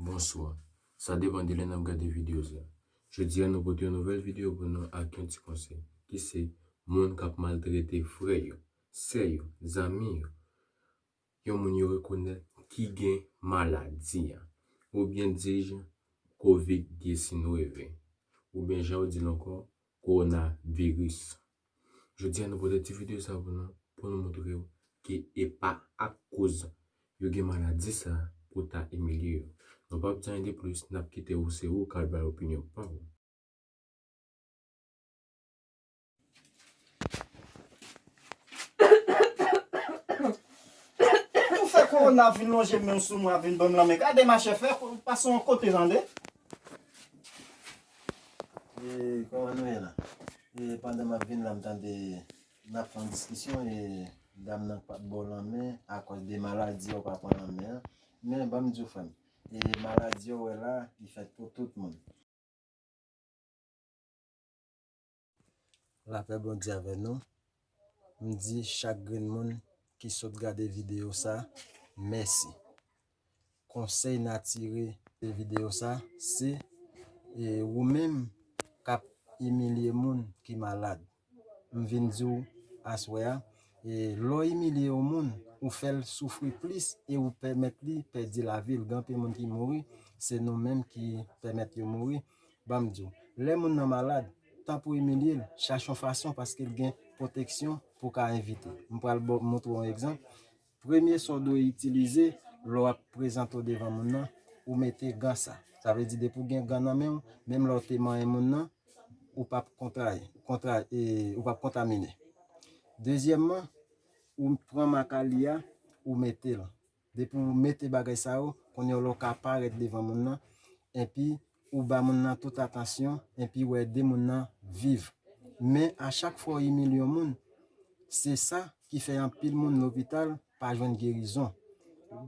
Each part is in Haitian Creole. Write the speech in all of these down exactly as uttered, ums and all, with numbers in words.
Bonswa. Sa depann de lè n ap gade videyo sa. Jodi a, nou pote yon nouvèl videyo pou nou ak yon ti konsèy, ki se moun k ap maltrete frè yo, sè yo, zanmi yo, yon moun yo rekonèt ki gen maladi a, oubyen di j kovid diznèf, oubyen jan yo di l ankò, kowonaviris. Jodi a, nou pote ti videyo sa pou nou, pou nou montre w ke e pa akoz yo gen maladi sa pou ta imilye yo. Nou p ap di anyen de plis, n ap kite w, se ou k al bay opinyon pa w. Ou fè kowona vin lonje men w sou mwen, ap vin ban m lanmen. Gade machè, fè pase yon kote, tande. E kòman nou ye la? E pandan m ap vin la, m tande n ap fè yon diskisyon e dam nan pa t ba w lanmen akòz de maladi a, ou pa pran lanmen an. Men ban m di w, frè m, e maladi a ou wè la, li fèt pou tout moun. Lapè Bondye avè nou. M di chak grenn moun ki sot gade videyo sa, mèsi. Konsèy n a tire de videyo sa, se e, ou menm k ap imilye moun ki malad. M vin di w aswè a, e, lè w imilye yon moun, ou fè l soufri plis e ou pèmèt li pèdi lavi l. Gen anpil moun ki mouri, se nou menm ki pèmèt yo mouri. Ban m di w, lè moun nan malad, tan pou imilye l, chache yon fason paske l gen pwoteksyon pou w ka evite. M pral ba w, montre w yon egzanp. Premye sa w dwe itilize lè w ap prezante w devan moun nan, ou mete gan sa. Sa vle di depi w gen gan nan men w, menm lè w te manyen moun nan, ou p ap kontraye, kontraye, e, ou p ap kontamine. Dezyèmman, ou pran makali a, ou mete l. Depi w mete bagay sa yo, kounye a w ka parèt devan moun nan, enpi ou ba moun nan tout atansyon, enpi w ede moun nan viv. Men a chak fwa w imilye yon moun, se sa ki fè anpil moun lopital pa jwenn gerizon.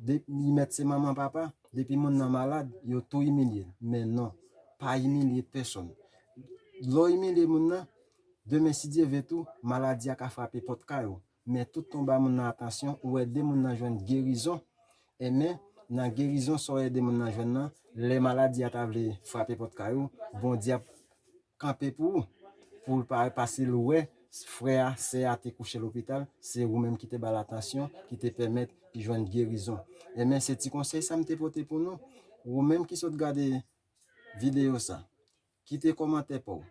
De, li mèt se manman papa, depi moun nan malad, yo tou imilye l. Men non, pa imilye pèsonn. Lè w imilye moun nan, demen si Dye vle tou, maladi a ka frape pòt kay ou. Men tout tan w ba moun nan atansyon, ou ede moun nan jwenn gerizon. Enben, nan gerizon sa w ede moun nan jwenn nan, lè maladi a ta vle frape pòt kay ou, Bondye ap kanpe pou ou, pou l pa, paske l wè frè a, sè a te kouche lopital, se ou menm ki te ba l atansyon, ki te pèmèt li jwenn gerizon. Enben, se ti konsèy sa m te pote pou nou. Ou menm ki sot gade videyo sa, kite kòmantè pa w,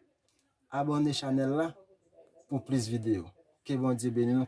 abòne chanèl la pou plis videyo. Ke Bondye beni nou.